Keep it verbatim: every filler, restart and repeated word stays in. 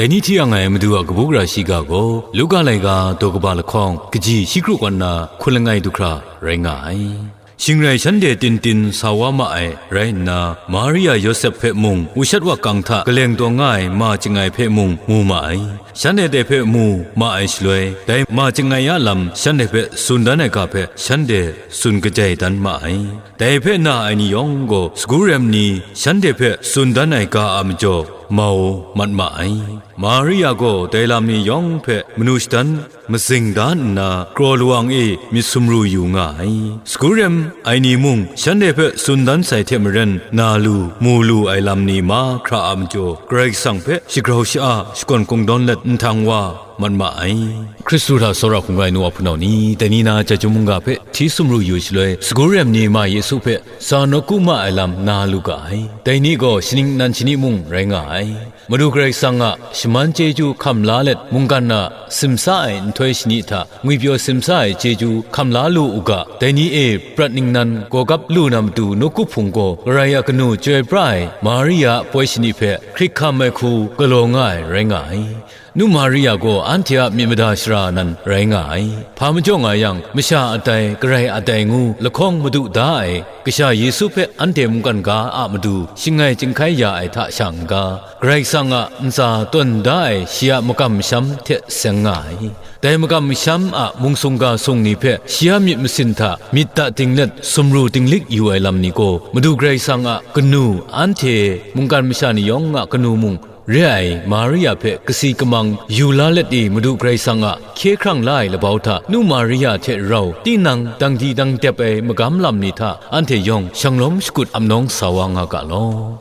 Dai ni hti yang ai Madu a kabu gara shiga gaw, Luka laika daw kaba lahkawng, kaji shi kru kaw nna hkun langai du hkra rai nga ai. Shing rai shanhte tin tin sa wa ma ai rai nna, Maria Yawsep hpe mung, wushat wakang hta kaleng taw nga ai ma chyangai hpe mung mu ma ai. Shanhte dai hpe mu ma ai shaloi, dai ma chyangai a lam shanhte hpe tsun dan ai ga hpe shanhte tsun kajai dan ma ai. Dai hpe na ai ni yawng gaw, sagu rem ni shanhte hpe tsun dan ai ga a majaw, mau mat ma ai. Maria gaw dai lam ni yawng hpe manu shadan mazing da nna, kraw lawang e myit sumru yu nga ai. Sagu rem ai ni mung shanhte hpe tsun dan sai hte maren, na lu, mu lu ai lam ni mahkra a majaw, Karai Kasang hpe shagrau sha-a, shakawn kungdawn let nhtang wa mat ma ai. Hkristu hta tsawra hkungga ai nu wa hpunau ni, dai ni na chyeju mungga hpe hti sumru yu shaloi, sagu rem ni ma Yesu hpe sa nawku ma ai lam na lu ga ai. Dai ni gaw shaning nan shani mung rai nga ai. Madu Karai Kasang a shaman chyeju hkam la let, mungkan na simsa ai nhtoi shani hta ngwipyaw simsa ai chyeju hkam la lu u ga. Dai ni e prat ningnan gawgap lu na matu nawku hpung gaw, Karai a kanu chyoi pra ai Maria a poi shani hpe hkrit hkam ai hku galaw nga ai rai nga ai. Nu Maria gaw anhte a myit mada shara nan rai nga ai. Hpa majaw nga yang, masha a tai, Karai a tai ngu lahkawng madu da ai, Kasha Yesu hpe anhte mungkan ga a matu shangai chyinghkai ya ai hta sha n-ga, Karai Kasang a ntsa tawn da ai shi a makam masham hte seng nga ai. Dai makam masham a mungsung ga sung ni hpe shi a myit masin hta myit ta ting let sumru tinglik yu ai lam ni gaw, Madu Karai Kasang a kanu, anhte mungkan masha ni yawng a kanu mung, re ai Maria hpe kasi kamang yu la let i, Madu Karai Kasang a hkye hkrang la ai labau hta, nu Maria hte rau tinang dangdi dangdep ai magam lam ni hta anhte yawng shanglawm shakut ap nawng sa wa nga ga law.